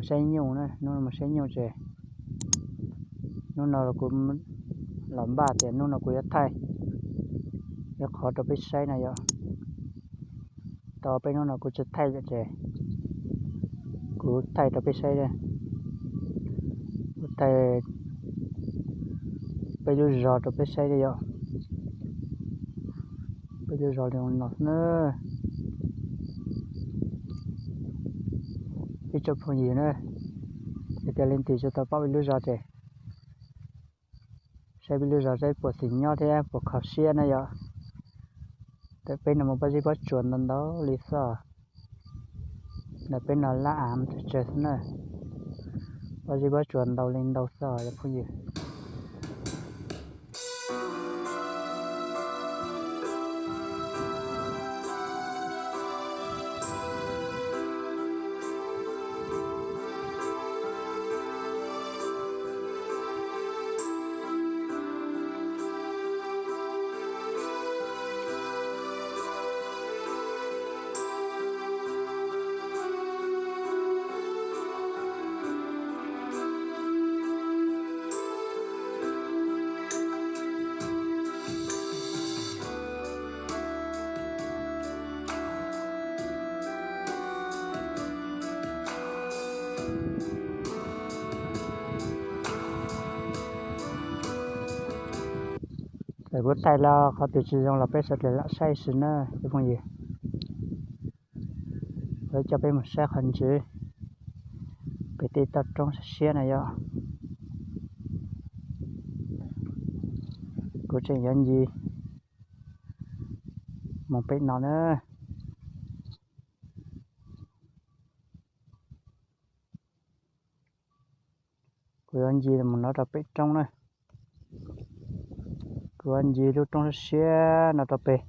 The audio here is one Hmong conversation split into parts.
Saib nyuj na, hnub no mus saib nyuj ces hnub no kuv los npaj tias hnub no kuv yuav thaij ib qhov rau peb saib na yom. Tau peb hnub no kuv tsis thaij lawm ces kuv thaij rau peb saib, kuv thaij peb lub zos rau peb saib yom. Peb lub zos li no na. Ib tsoom phooj ywg na, yog tias leej twg tsis tau paub peb lub zos ces saib peb lub zos saib puas xis nyob thiab puas kho siab na yom. Ntawm peb no muaj pob zeb pob tsuas ntau ntau li xwb. Ntawm peb no lab av tsawg tsawg xwb na. Pob zeb pob tsuas ntau li ntau xwb cov phooj ywg. Txawm kuv thaij los qhov twg tsis zoo los peb sawv daws lam saib xwb na cov phooj ywg. Kuv coj peb mus saib qhov ntsis pem tej toj roob siab siab na yom. Kuv tseem yuav ncig mus pem no na. Kuv yuav ncig mus no rau pem roob na. Kuv yuav ncig lub roob siab no rau pem.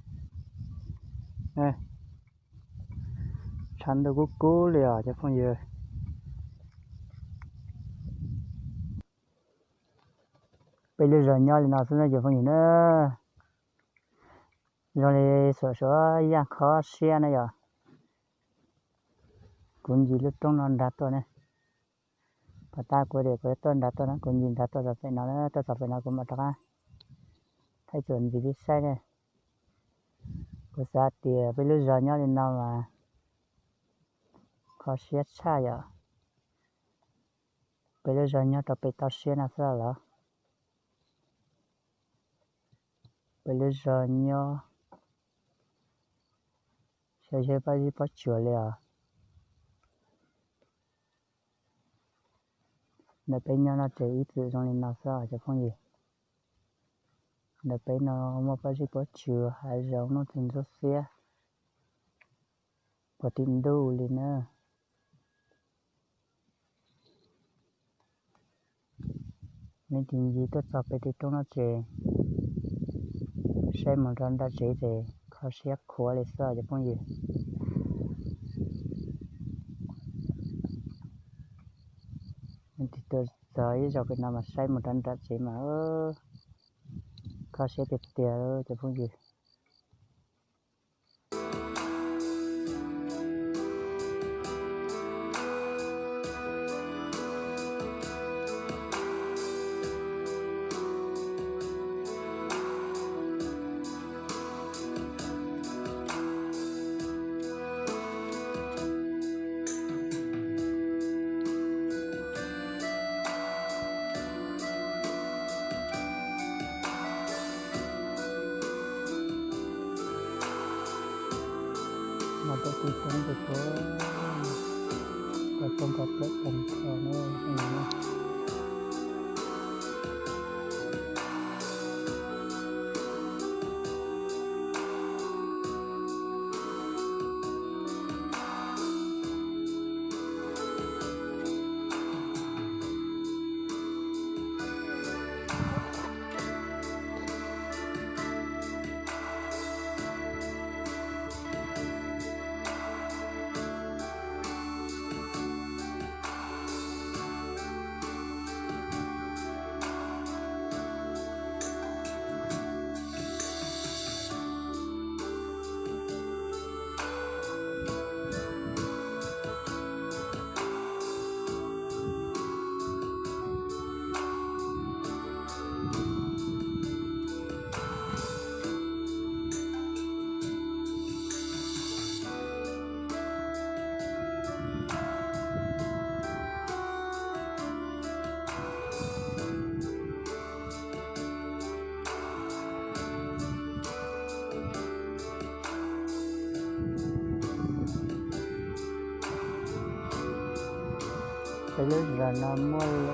Tshav ntuj kub kub li os cov phooj ywg. Peb lub zos nyob li no xwb na cov phooj ywg na. Zoo li xuam suav yaj kho siab na yom. Kuv ncig lub roob no nrad tuaj ne. Pom tab kuv tias kuv tuaj nrad tuaj na, kuv ncig nrad tuaj txog pem no, tuaj txog pem no kuv mam rov qab thaij txuas ntxiv peb saib ne. Kuv xav tias peb lub zos nyob li no mas kho siab tshaj yom. Peb lub zos nyob rau pem toj siab no xwb los? Peb lub zos nyob saib saib pob zeb pob tsuas li os. Ntawm peb nyob no ces ib txwm zoo li no xwb os cov phooj ywg. Ntawm peb no muaj pob zeb pob tsuas, hav zoov, nuj txiag ntsuab xiab, puag tim ntuj li na. Leej twg ncig tuaj txog pem tej roob no ces saib mus rau nram tsev ces kho siab khuav li xwb cov phooj ywg. Leej twg tuaj txog ib zaug pem no mas saib mus rau nram tsev mas kho siab tiag tiag cov phooj ywg. No peb tiv toob tiv toob, koj toob koj plaws tag nrho na. Peb lub zos no muaj li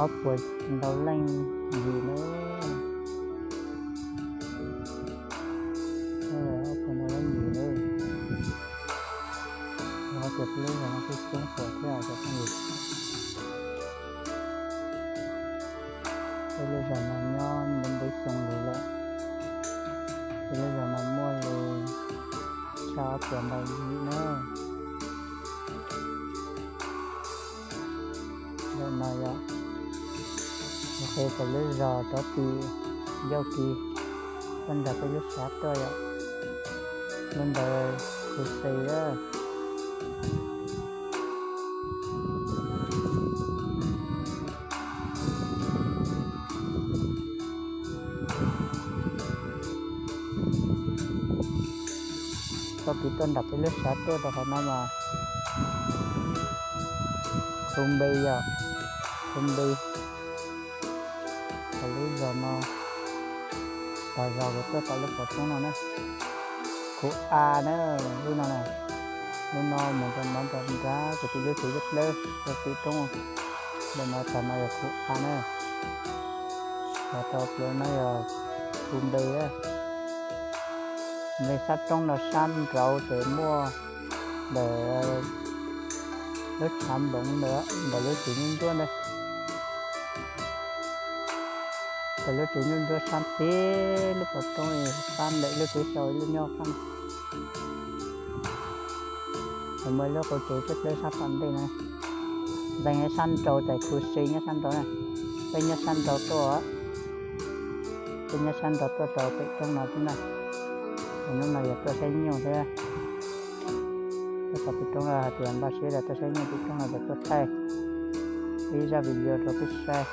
ob puas ntau leej yim na. Ob puas ntau leej yim na. Hais tias peb lub zos no kuj coob puas thiab cov phooj ywg. Peb lub zos no nyob ntev ntev xyoo li lawm. Peb lub zos no muaj li tshaj ob puas ntau yim na. Ntawm no yog qhia peb lub zos rov tim ncauj kis tuaj nram peb lub sab tuaj yom. Lub ntawd khu xi a. Txoj kev tuaj nram peb lub sab tuaj rau qhov no mas khu npe yom, khu npe. Thaum lub zos no, thaum zos kuv tuaj tom lub pov roob no na, khu A na, lub no na, lub no mus rau no rau nrad kuv tus lub tsev dawb dawb rau tim roob, ntawm no thaum no yog khu A na. Thaum rau plawv no yog khu npe. Npe sab roob no sab nraud ces muaj ntawm lub tshav npoov ntawd, ntawm lub tsev nruab ntsuab ntawd. Ntawm lub tsev nruab ntsuab sab pem lub pov roob, sab ntawm lub tsev sau lub nyob qab. Muaj ib lub qub tsev dawb dawb sab tom ntej na. Npe nyob sab nraud ces khu xi nyob sab nraud na. Peb nyob sab nraud tuaj, peb nyob sab nraud tuaj rau pem roob no xwb na. Hnub no yog tuaj saib nyuj thiab. Tuaj rau pem roob no hais tias npaj siab los tuaj saib nyuj pem roob no ces tuaj thaij ib zaj video rau peb saib.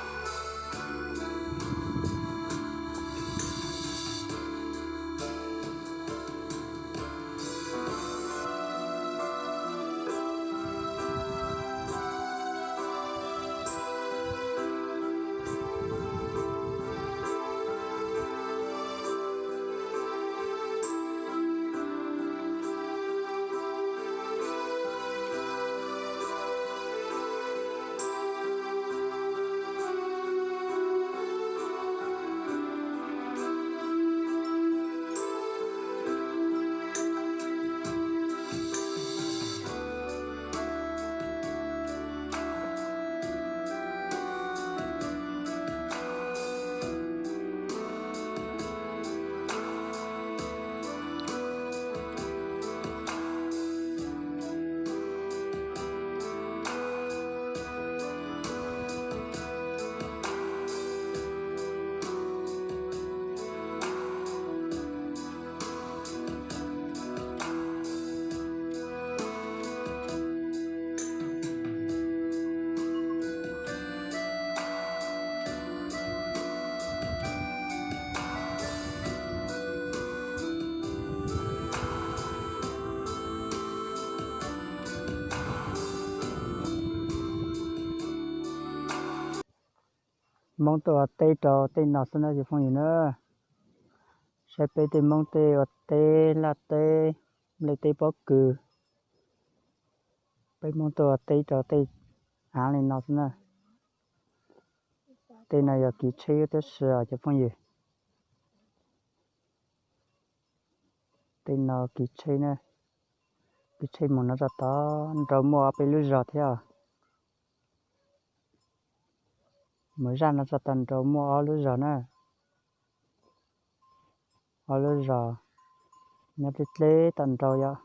Hmoob tuaj ua teb rau tej no xwb na cov phooj ywg na. Saib peb tej Hmoob tej ua teb laj teb, nplej teb pob kws. Peb Hmoob tuaj ua teb rau tej av li no xwb na. Tej no yog kis tsheb tab sis os cov phooj ywg. Tej no kis tsheb na, kis tsheb mus no txog tod nraud muaj ob peb lub zos thiab os. Mus zaj no txog tod nraud muaj ob lub zos na. Ob lub zos nyob deb deb tom nraud yom.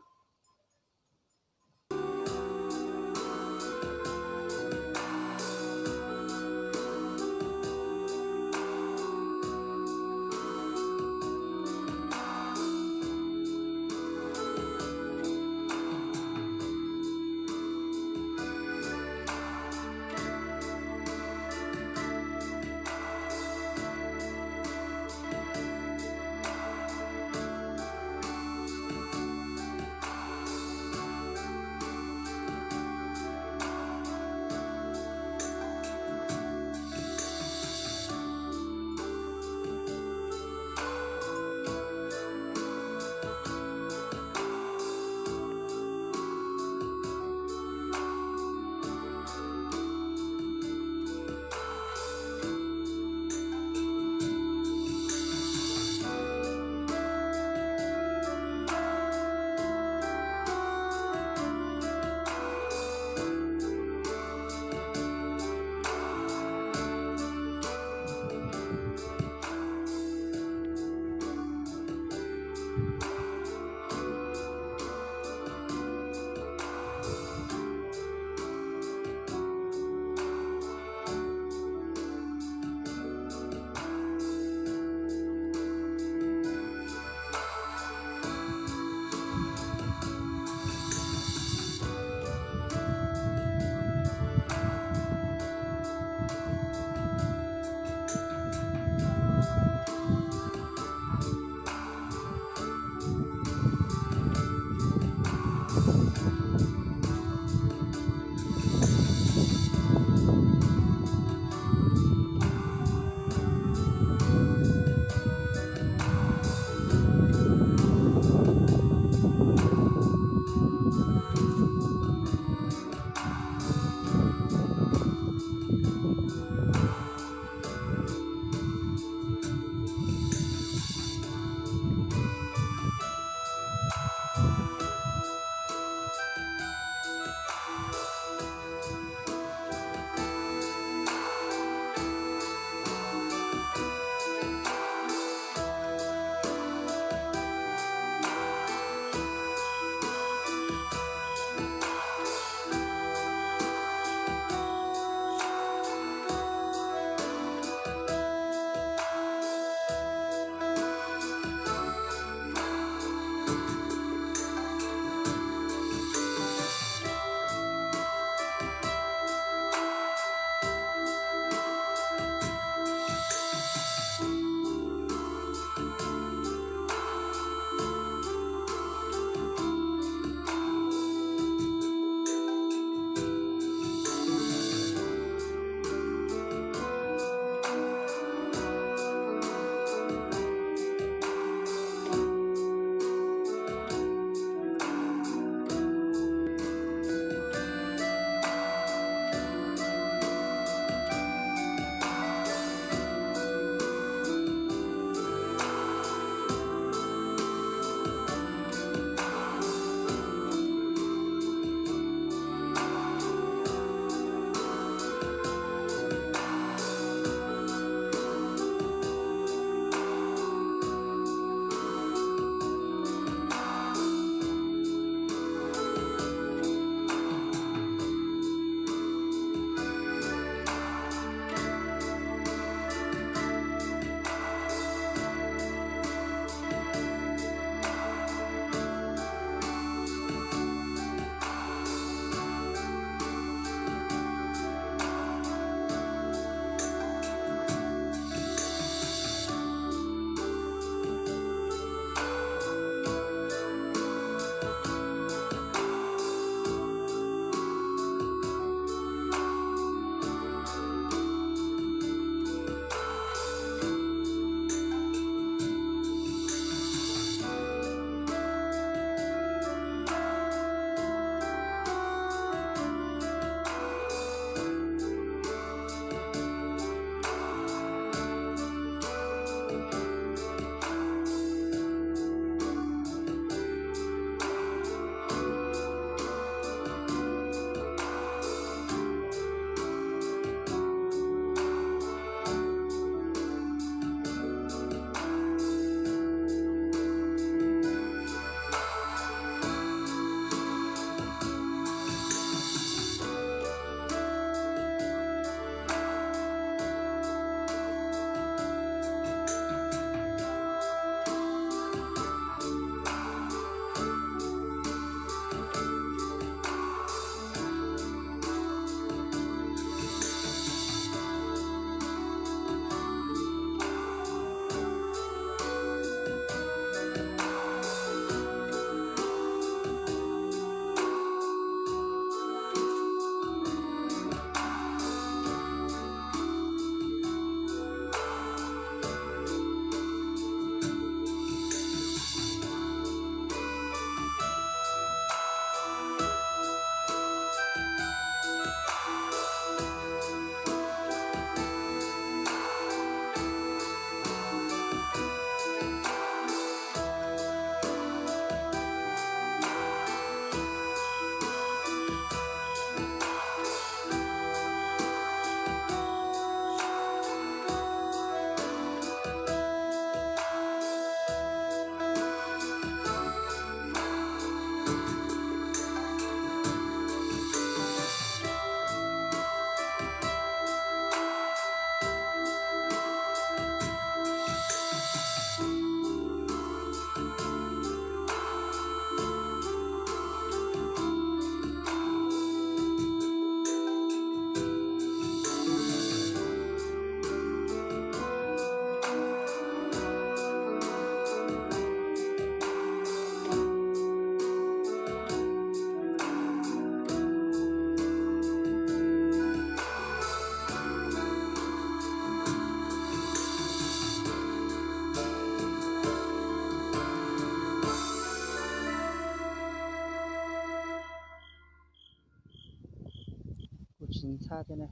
Kuv tsis ntxhab thiab ne.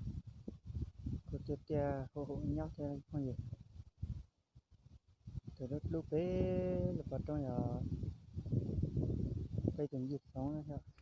tiaj tiaj huv huv nyob thiab phooj ywg. Tus dub dub pem lub pov roob yog peb tus ncig Xyoov na yog.